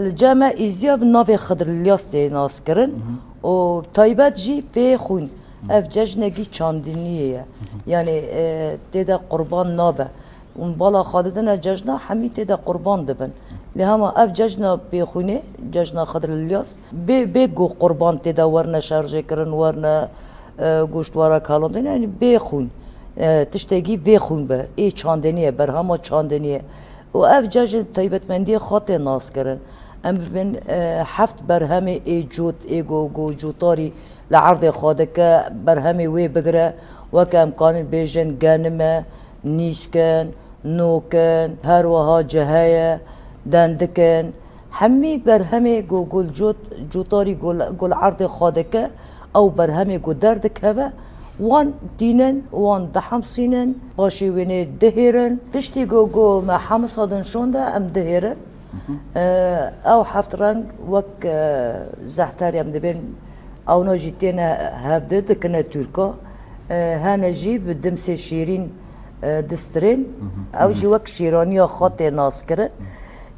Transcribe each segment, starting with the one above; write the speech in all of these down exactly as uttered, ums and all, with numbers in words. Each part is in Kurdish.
Li cem me Êziya bi navê Xidir Îlyas tê naskirin û taybet jî pê xwîn. Ev cejnekî çandiniyê ye. Yanî, e, tê de qurban nabe. Hûn bala xwe didine cejna, hemî tê de qurban dibin. Lê hema ev cejna pêxûnê, cejna Xidir Îlyas, bê, bê ku qurban tê de werine şerjêkirin, werine, e, goşt were kalandin, yanî bê xwîn, e, tiştekî vê xwîn be. Ê çandinî ye, berhema çandinî ye. Û ev cejn taybetmendiyê xwe tê naskirin. Em bibin, e, heft berhemê ê cot, ê go, go cotarî li erdê xwe dike, berhemê wê bigire, weke em kanin bêjin genime, nîşkin, nokin, her wiha ciheye, dendikin. Hemî berhemê ku gul cot, cotarî gul, gul erdê xwe dike, ew berhemê ku derdikeve, wan tînin, wan dihemsînin, paşê wênê dihêrin. Piştî ku, ku me hemisa din şonde, em dihêrin. Ew heft reng wek, e, zehterê em dibên, ewna jî têne hevdi dikine tûrka. E, hene jî bi dimsê şêrîn, e, distirên. Ew jî wek şêraniya xwe tê naskirin.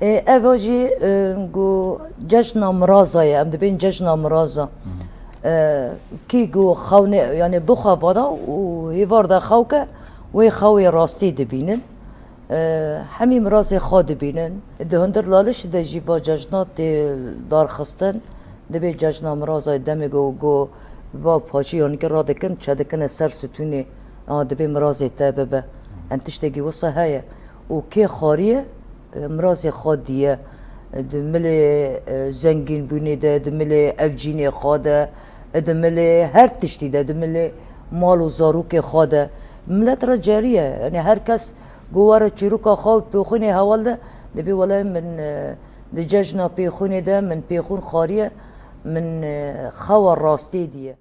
E, eva jî, e, ku cejna miraza ye, em dibên cejna miraza. E, kî ku xew ne, yanî bixwe vana û hêvar de xew ke, wê xewê rastî dibînin. E, hemî mirazê xwe dibînin. Di hundir Lalişî de jî va cejna tê darxistin. Dibê cejna mirazayê demê ku, ku va paşî yanikî radikin, çedikine ser stûnê. A, dibê mirazê te bibe. Em tiştekî wisa heye. Û kê xwariye, e, mirazê xwe diye. E, di milê, e, zengînbûnê de, di milê evcînê xwe de, e, di milê her tiştî de, di milê mal û zarokê xwe de. Milet re ceriye. Yanî her kes Ku were çîroka xwe û pêxûnê heval de, dibê wele min, e, di cejna pêxûnê de min pêxûn xwariye, min, e, xewa rastê diye.